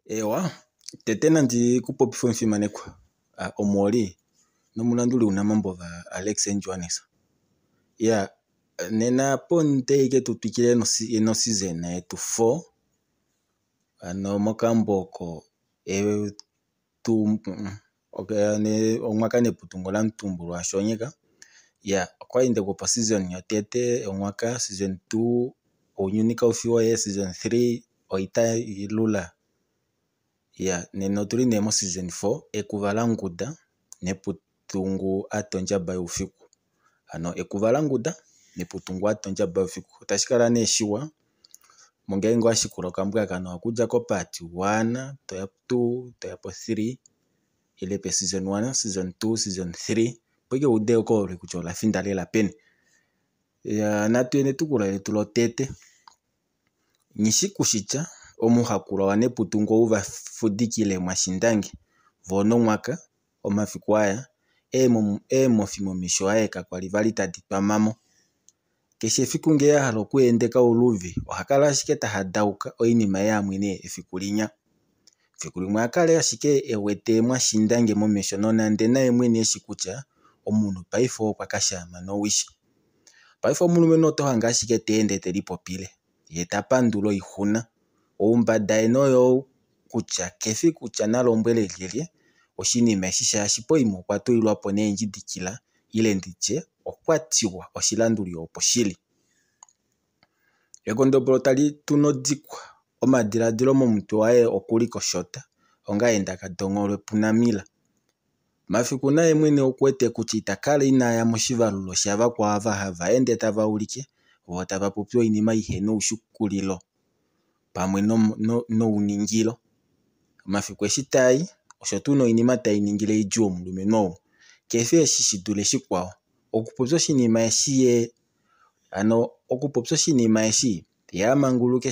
Eewa, tete nandi ku popife omufimanekwa omuholi nomulanduli unamambova Alex and Johannes. Ya nena ponde ike tu twikile noseason yetu 4 hano mokambo oko Omwaka neputungo lamutumbulwa Shoonyeka. Ya okwali ndekupa oseason yotete yomwaka, season 2 ounyuni kaufi woye, season 3 oita ilula. Ya nena otuli nee moseason 4 ekuva languda neputungu atwa ondjaba youfiku. Hano ekuva languda neputungu atwa ondjaba youfiku. Otashi kala nee shiwa ngeenge owashikula okambo aka nawa okudja kopart 1 toya pu 2 toya po 3 ile pe season 1, season 2, season 3 opo ike wuude ko kutya olafinda lela peni. Natu ye netukulwa letu lotete. Nghishikushitya omuhakulwa waNeputungu ou vafudikile mwashindange voo nomwaka omafiku aya eemofi momesho aye kakwali vali tadi twamamo. Keshe efiku ngee ahala okweendeka ouluvi ohakala ashike tahadauka oinima ei amwene efiku linya. Efiku limwe ohakala ashike ewete mwashindange momesho nonande naye mwene eshi kutya omunhu paife okwa kashaama nowishi. Paife omulumenhu oto hange ashike teende telipopile yee tapandula oixuna. Oumbada ena oyou kutya kefi kutya nalombwele lyelye oshinima eshi shaashi poima okwa tulilwapo neendjidikila ile nditye okwatiwa oshilanduli opo shili. Ekondobolo tali tu nodikwa omadilaadilo momutwe waye okuli koshota onga enda kadongolwe punamila. Mafiku naye mwene okuwete kutya itakala inaya moshivalulo shavakwao ava hava ende tava ulike voo tava popi oinima ihena ouxukulilo pamwe nouningilo. Omafiku eshi taai osho tuu noinima tainingile idjuu omulumenhu ou. Kefi eshi shidule shikwao. Okupopya oshinima eshi yee hano okupopya oshinima eshi yee amanguluke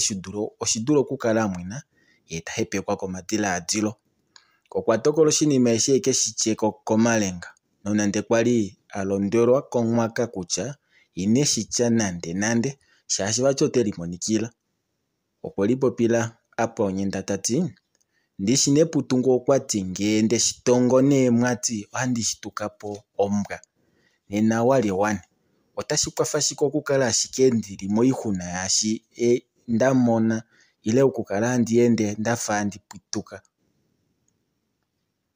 oshidule okukala amwena yee tahepekwa komadilaadilo. Okwa tokola oshinima eshi ekeshitye komalenga nonande kwali alondwelwa komwaka kutya ineshitya nande nande shaashi vati otelimonikila. Okwelipopila apa onyenda tati ndishi Neputungu okwati ngee ndeshitongo nee mwati ohandi shitukapo ombwa. Nena walye wane. Otashi kwafa shike okukala ashike ndili moixuna yaashi ndamona ile okukala handi ende ndafa handi pwituka.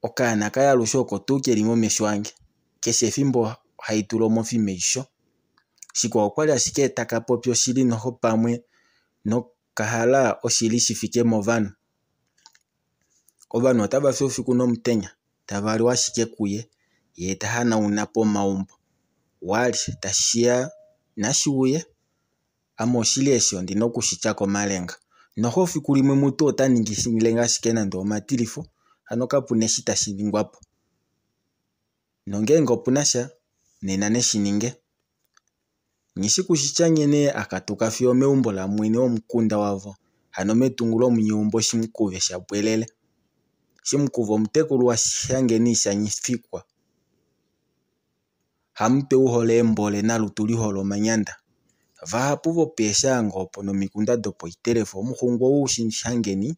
Okaana kaye alushe oko tuu keli momesho ange keshe efimbo haitula omofi meisho. Shikwao okwali ashike taka popi oshili noho pamwe nokahala oshili shifike movanhu. Ovanhu otava fi oufiku nomutenya tava liwa ashike kuye yee tahanaunapo omaumbo. Walye tashiya nashiuye ame oshili eshi ondina okushitya komalenga. Noxo fiku limwe mutu ota ningilenge ashike nande omatilifo hano kapuna eshi tashi ningwapo. Nongeenge opunasha nena neshininge. Nghishikushitya nghene akatuka fiyo omeumbo lamwene womukunda wavo hano metungu lomunyeumbo Shimukuve shaPwelele. Shimukuve omutekulu waShangeni shaNghifikwa. Hamutwe uhole eembole nalutu lihole omanyanda. Vahapu vopeeshaanga opo nomikunda dopoitelefo omuxungu ou Shangeni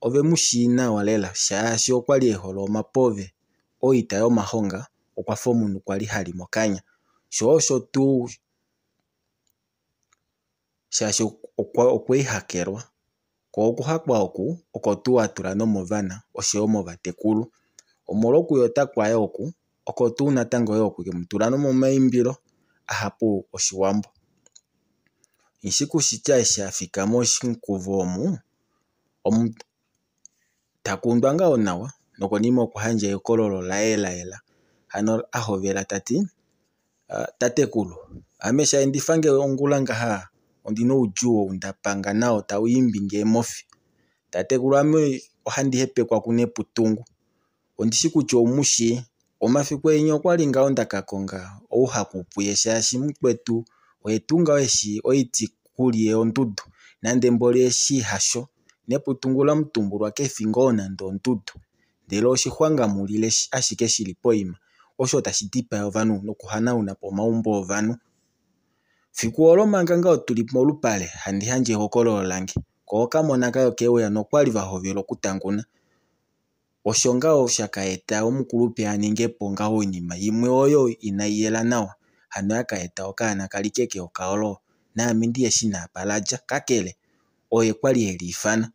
ovemushii nawa lela shaashi okwali ehole omapove oita yomahonga okwafa omunhu kwali hali mokanya. Shoo osho tuu shaashi okweihakelwa koo okuhakwa oku oko tuu atula nomovana oshoyo movatekulu. Omolwo okuyota kwaye oku oko tuu natango yoo kwemutula nomomaimbilo ahapu oshiwambo. Nghishikushitya eshi afika moshimukuva omu takundwa ngaho nawa nokonima okwa yandja ehokololo laye layela hano ahovela tati tatekulu ame shaendifange ongula ngaha ondina oudjuu ou ndapanga nao tau imbinge eemofi. Tatekulu ame ohandi hepekwa kuNeputungu ondishi kutya oumushii. Omafiku enya okwali ngaho ndakakonga ouhaku puye shaashi mukwetu oye tuu ngaho eshi oiti kuli ondudu nande mboli eshi hasho. Neputungu lamutumbulwa kefi ngoo nande ondudu ndele oshixwangamulile ashike shili poima osho tashi dipaa ovanhu nokuhanaunapo omaumbo ovanhu. Fiku olo manga ngaho tuli molupale handi yandje ehokololo lange. Ko okamona kaye okeuya nokwali vahovela okutanguna. Osho ngaho sha ka eta omukulupe aningepo ngaho oinima imwe oyo inai yela nawa. Hano yaka eta okaana kalike keyoka olo naame ndiheshi naapa ladja kakele oye kwali heliifana.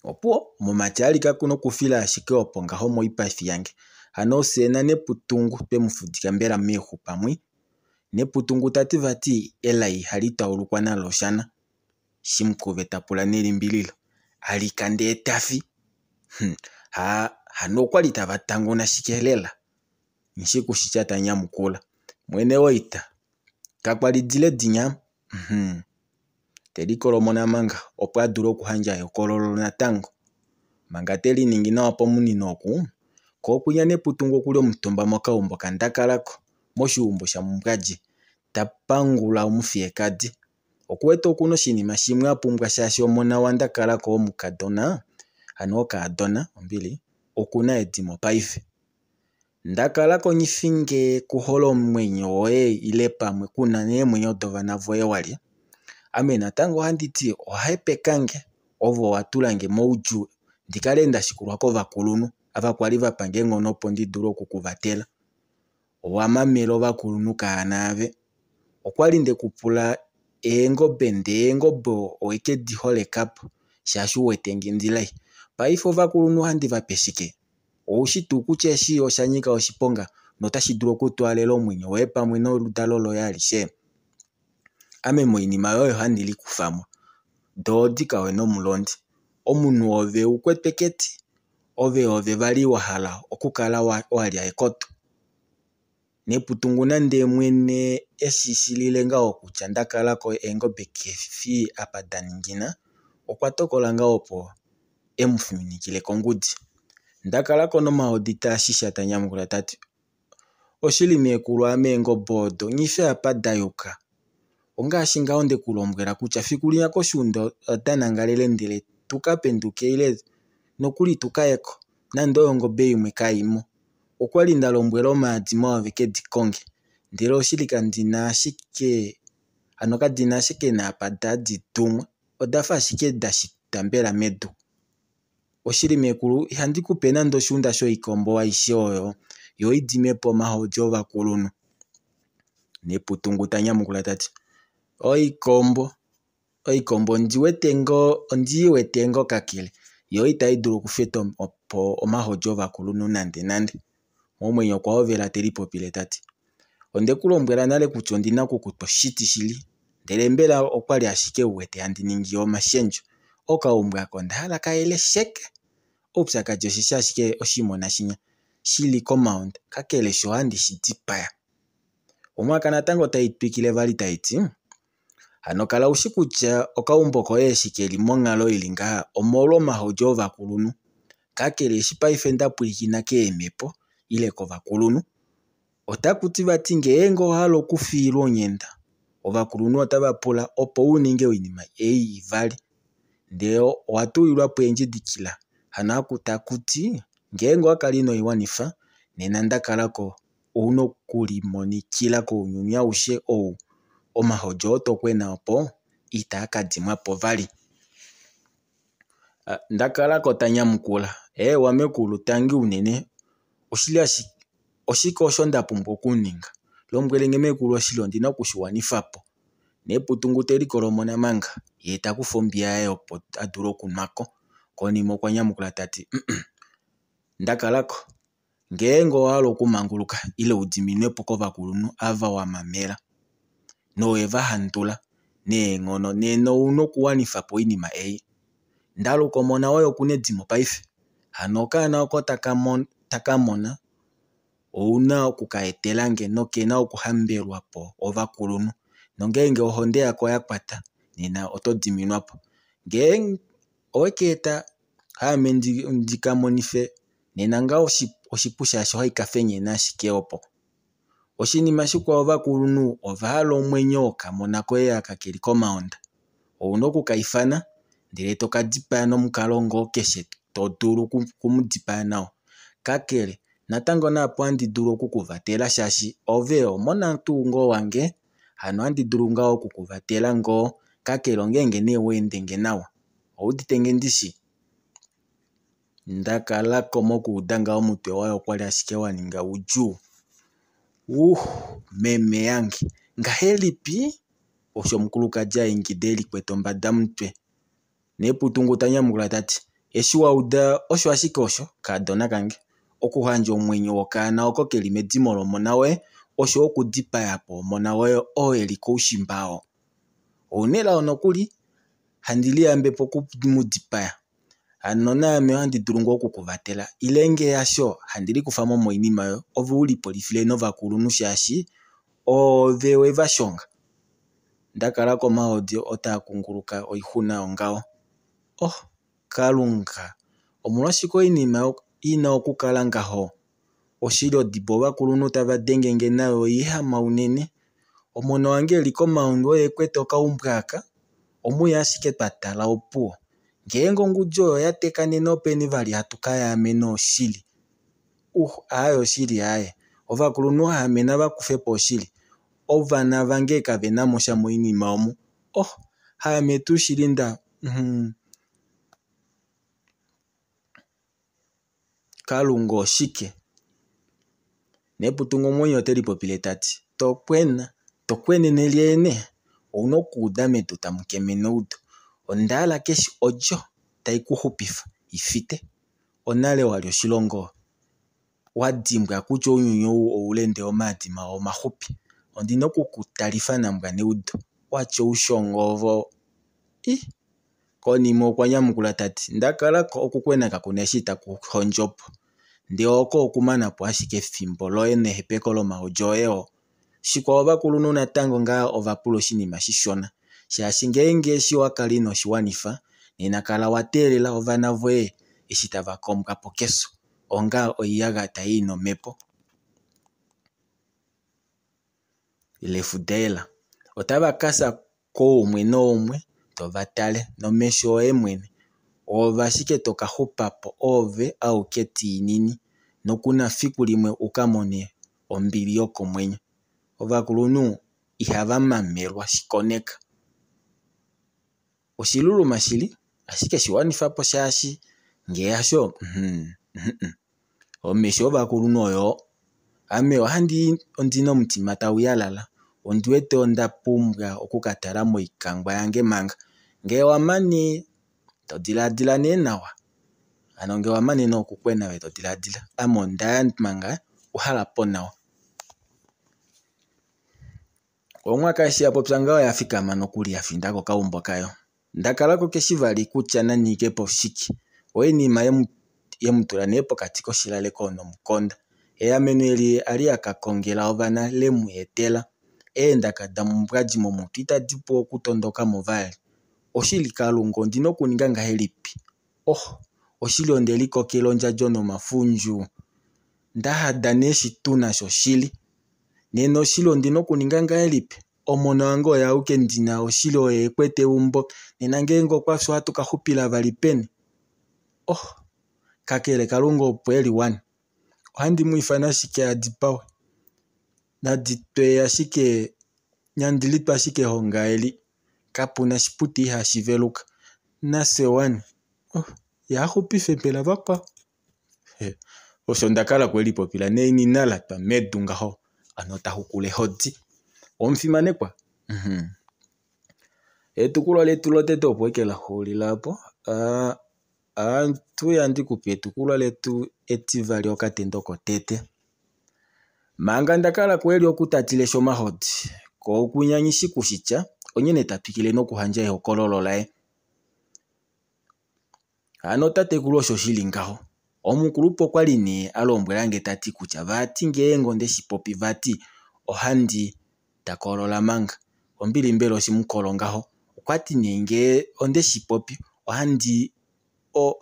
Opuwo mumati alika nokufila ashike opo ngaho moipafi yange. Hano fyee naNeputungu twemufudika mbela meexupa mwi. Neputungu tati vati elai ihali taulukwa nalo oshana. Shimukuve tapula nelimbililo. Alika ndee tafi. Hano okwali tava tanguna shike lela? Nghikushitya ta nyamukula. Mwene woita, kakwali dile dinya? Te likolomona manga opo a dule okuyandja ehokololo natango. Manga te liningi nawa pomunino oku, ko okwinya Neputungu okuli omutumba mokaumbo kaNdakalako moshiumbo shaMumbwalye ta pangula omufiyekadi. Okuwete okuna oshinima shimwe a pumbwa shaashi omona waNdakalako womukadona, hano wokaadona ombili, okuna edimo paife. Ndakalako nghifi ku hole omwenyo woye ile pamwe kuna neemwenyo dovana voye walye. Ame natango ohandi ti owa hepekange ove owatulange moudjuu ndikale ndashikulwa kovakulunhu ava kwali vapange eenghono opo ndidule oku kuvatela. Owamamela ovakulunhu kaana ave. Okwali ndekupula eengobe ndee eengobe oweke di holekapo shaashi uwetenge ndilai. Paife ovakulunhu ohandi vape shike? Oushi tuu kutya eshi osha nyika oshiponga notashi dulu okutwaalela omwenyo woye pamwe noludalo loye alishe? Ame moinima yoye ohandi likufamo. Doo odi kawe nomulondi. Omunhu ove ukwetwe keti, ove ove vali wahala okukala walya ekoto. Neputungu nande mwene eshi shilile ngaho kutya ndakalako eengobe kefi apa daningina, okwa tokola ngaho opo emufiminikile kongudi. Ndakalako nomahodi taashisha tanyamukula tati, oshili meekulu ame eengobe odo nghifi apa dayuka. Ongaashi ngaho ndekulombwela kutya fiku linya koshuunda oda nangalele ndele tuka penduke ile nokuli tukayeko nande oyo ongobe imwe kaimo. Okwali nda lombwela omaadi mawa veke di konge ndele oshili kandina ashike hano kadina ashike naapa dadi tumwa odafa ashike dashita mbela medu. Oshili meekulu ihandi kupe nande oshuunda shoikombo aishe oyo yo idimepo omahodi ovakulunhu. Neputungu ta nyamukula tati oikombo oikombo ondiwete ngoo ondiiwete ngoo kakele yo itai dulu okufeta po omahodi ovakulunhu nande nande. Momwenyo okwa hovela telipopile tati ondeku lombwela nale kutya ondina okukutwa oshiti shili ndele mbela okwali ashike uwete handi ningi omashendjo. Okaumbo aka onda hala kayele sheke. Oupyakadi osheshi ashike oshimona shinya shili komaonda kakele sho ohandi shi dipaya. Omwaka natango tai twikile vali taiti hano kala ushi kutya okaumbo koye eshi keli monghalo ili ngaha omolwa omahodi ovakulunhu. Kakele eshi paife ndapwilikina keemhepo ile kovakulunhu otaku ti vati ngeenge owahala okufiilwa onghenda ovakulunhu otava pula opo uninge oinima ei ivali ndee owa tulilwapo eendjidikila hano takuti ngeenge owakala inoiwanifa nena ndakalako ouna okulimonikila kounyuni aushe ou omahodi oo tokwena opo itaa kadimwapo vali. Ndakalako tanyamukula eewa meekulu tangi unene oshili ashike oshike osho ndapumbwa okuninga lombwelenge meekulu oshili ondina okushiwanifapo. Neputungu telikolomona manga yee takufa ombiya yaye opo adule okunwako konima okwa nyamukula tati ndakalako ngeenge owahala okumanguluka ile udiminwepo kovakulunhu ava wamamela noweva handula neenghono nena ouna okuwanifapo oinima ei. Ndaluka omona woye okuna edimo paife hano okaana oko takamona ouna oku ka etelange nokena okuhambelwapo ovakulunhu nongeenge ohonde yako oyakwata nena oto diminwapo. Ngeenge oweka eta haame ndikamonife nena ngaho oshipu shaashi ohaika fenyena ashike opo. Oshinima shikwao ovakulunhu ovahala omwenyo wokamona koye aka keli komaonda. Ouna okukaifana ndele toka dipaya nomukalo ngoo keshe todulu okumudipaya nao. Kakele natango naapo ohandi dulu okukuvatela shaashi ove omona tuu ngoo wange hano ohandi dulu ngoo okukuvatela ngoo kakele ongeenge nee waendenge nawa. Owu udite nge ndishi? Ndakalako mokuuda ngaho omutwe waye okwali ashike wa ninga udjuu. Wuh, meme yange, ngahelipi? Osho omukulukadi a ingida e likwete ombadamutwe. Neputungu ta nyamukula ta ti, Eshi wa uda osho ashike osho, kaadona kange. Okuyandja omwenyo wokaana oko ke li medimo lomona woye osho okudipaya po omona woye oo e li koushimba oo. Ou na elao nokuli, handi liyambe po oku mu dipaya. Hano naame ohandi dulu ngoo oku ku vatela ile ngee hasho handi likufa mo moinima oyo ove u lipolifile novakulunhu shaashi oove we va shonga. Ndakala komahodi otaa kunguluka oixuna yongaho. Oh, Kalunga, omolwashike oinima i na okukala ngaho? Oshili odibo ovakulunhu tava denge nge nayo oiyehama unene. Omona wange e li komaundu oye e kwete okaumbwa aka, omuye ashike twa tala opuwo. Ngeenge ongudi oyo oya teka nena openi vali hatu ka yaamena oshili? Uh, aaye oshili aaye. Ovakulunhu haame nava kufe po oshili. Ovana vange kave na mo sha moinima omu. Oh, haame tuu shili nda hmm. Kalunga oshike? Neputungo omwenyo ote lipopile ta ti, To kwena, to kwenene lyeene? Ou na okuuda medu tamu keme neudo. Onda hala keshe odjo tai ku xupifa i fite. Onale wa li oshilongo wa dimbwa kutya ounyuni ou oule ndee omaadi mawa omaxupi. Ondi na oku ku talifa nambwa neudo. Wa tya oushongo ove. Ih! Konima okwa nyamukula ta ti, Nda kala ko okukwena kaku na eshi taku hondjo po. Ndee oko okumana po ashike efimbo loye nehepeko lomahodi oye oo. Shikwao ovakulunhu natango ngaa ova pula oshinima shishona, shaashi ngeenge eshi owa kala ino shi wanifa, nena kala wa teelela ovana voye eshi tava kombwa po kefyo onga oiyagaya tai i nomhepo. Lefudaela. Otava ka fya kooumwe noumwe to va tale nomesho oye mwene. Oove ashike to ka xupa po oove auke tiinini, noku na fiku limwe u ka mone ombili yokomwenyo. Ovakulunhu ihava mamelwa, shi koneka. Oshiluluma shili, ashike shi wanifa po shaashi ngee hasho, hmm, hmm, omesho ovakulunhu oyoo. Ame ohandi ondi na omutima tau yalala. Ondi wete onda pumbwa oku ka tala moikangwa yange manga. Ngee wa mane, to dilaadila nee nawa. Hano ngee wa mane nee okukwena ove to dilaadila. Ame onda ya manga, uhala po nawa. Onghwaka eshi ya popya ngaho oya fikama nokuli ya finda kokaumbo kayo. Ndakalako keshi vali kutya na ninge po shike. Oinima ye mu tula nee pokati koshilaleko nomukonda. Eameno eli a li a ka kongela ovana le mu etela. Eendaka damumbwadi momutwe itadi pu okutondoka mo vali. Oshili Kalunga ondi na okuninga ngahelipi? Oh, oshili onde likokela ondjadjo nomafundju. Nda hada nee shituna shoshili. Nena oshili ondi na okuninga ngahelipi? Omona wange oye auke ndi na, oshili oye e kwete eumbo. Nena ngeenge okwa fi ohatu ka xupila vali peni? Oh, kakele Kalunga opo e li wani. Ohandi mu ifana ashike a dipawe. Nadi twe ashike, nandi litwe ashike ehonga eli. Kapu na shiputi ihashi veluka. Nafye wani. Oh, ye a xupife mbela vakwao? Osho nda kala kwe lipopila neenina la twa medu ngaho, hano ta xukula ehodi. Omufimanekwa? Mhm. Etukulwa letu lotete opo eke la xuulila opo. Uh, ohatu ya ndi kupe etukulwa letu etivali okatendo kotete. Manga nda kala kueli okutatile omahodi, ko okunyanyishi kushitya, onyene ta twikile nokuhandja ehokololo laye. Hano tatekulu osho shi li ngaho. Omukulupe okwa li nee a lombwela nge ta ti kutya vati ngeenge onde shi popi vati ohandi ta koolola manga. Ombili mbela oshimukolo ngaho. Okwa ti nee ngee onde shi popi ohandi o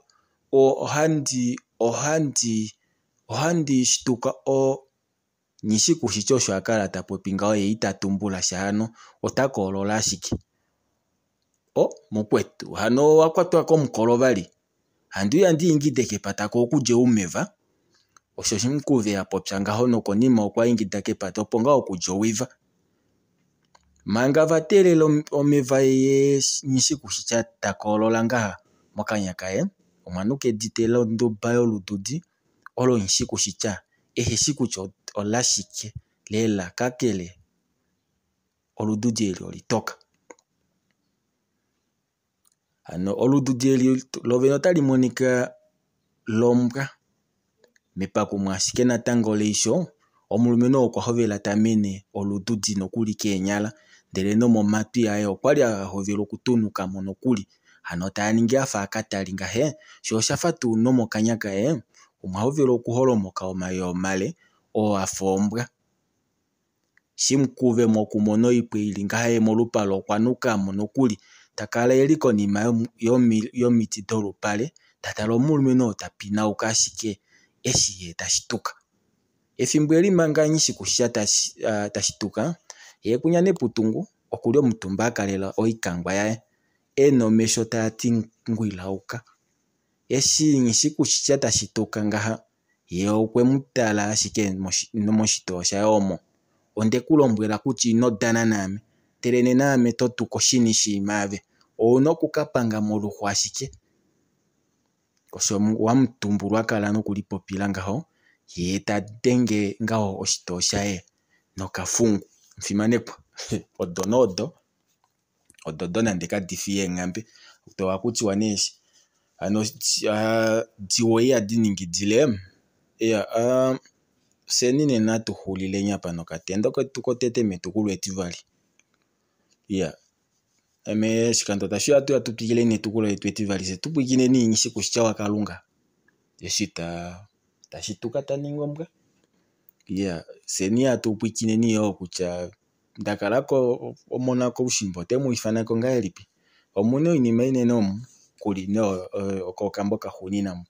o ohandi ohandi ohandi shituka o Nghishikushitya osho a kala ta popi ngaho ye ita tumbula sha hano ota koolola ashike. O, mukwetu, hano owa kwatwa komukolo vali? Handi uya ndi ingide kepata ko okudja oumeva. Osho Shimukuve a popya ngaho nokonima okwa ingida kepata opo ngaho okudja owiva. Manga va teelela omeva ye Nghishikushitya ta koolola ngaha. Mokanya kaye omwa nuka edite londuba yolududi olo nghikushitya eheshi kutya olashike lela kakele olududi eli olitoka. Hano olududi eli lovene otali monika lombwa mepakumo ashike natango leisho omulumenhu oo okwa hovela tamene olududi nokuli keenyala ndele nomomatwi aye okwali ahovela okutunukamo nokuli hano taaningi afa akatali ngahe shoo oshafa tuu nomokanya kaye omwahovela okuholomoka omayoo male oo afa ombwa. Shimukuve mokumona oipwe ili ngaha molupale okwa nukamo nokuli takala eli konima yomiti dolupale tatale omulumenhu oo tapinauka ashike eshi yee tashituka. Efimbo eli manga nghishikushitya tashituka yeekunya neputungu okuli omutumba akalela oikangwa yaye ena omesho taati ngwilauka. Eshi nghishikushitya tashituka ngaha yee okwemutala ashike moshitoo shaye omo. Ondekulombwela kutya ino dana naame ndele nena aame totuka oshini shiima ove ouna okukapanga moluxwa ashike. Osho wamutumbulwa akala nokulipopila ngaho yee tadenge ngaho oshitoo shaye nokafungu. Omufimanekwa odo nee odo ododo nande kadifi eenghambe ohakutiwa nee hano diwa ihadi ningi dile. Iyaa fyeni nee natuxulileni apa nokatendo ketu kotete metukulwa etivali. Iyaa oshikando tashiya ohatuya tutwikileni netukulwa letu etivali fyee tupwiikineni nghishikushitya wakalunga eshi tashituka taningi ombwa. Iyaa fyeni hatu pwiikineni yoo kutya ndakalako omona koushimba otemwiifanako ngahelipi. Omuna oinima inene omu kuli oko okambo kaxuunina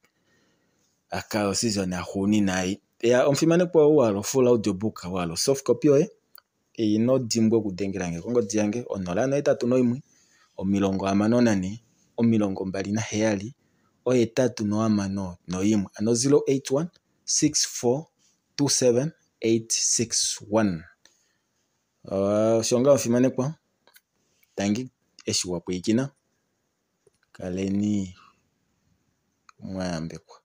aka oseason yaxuunina ei. Omufimanekwa ou wahala o full audio book wahala o soft copy yoye ino dimbwa okudengelange kongodi yange 081 64 27 861 hano 081 64 27 861. Osho ngaho omufimanekwa tangi eshi wapwilikina kaleni mwayambekwa.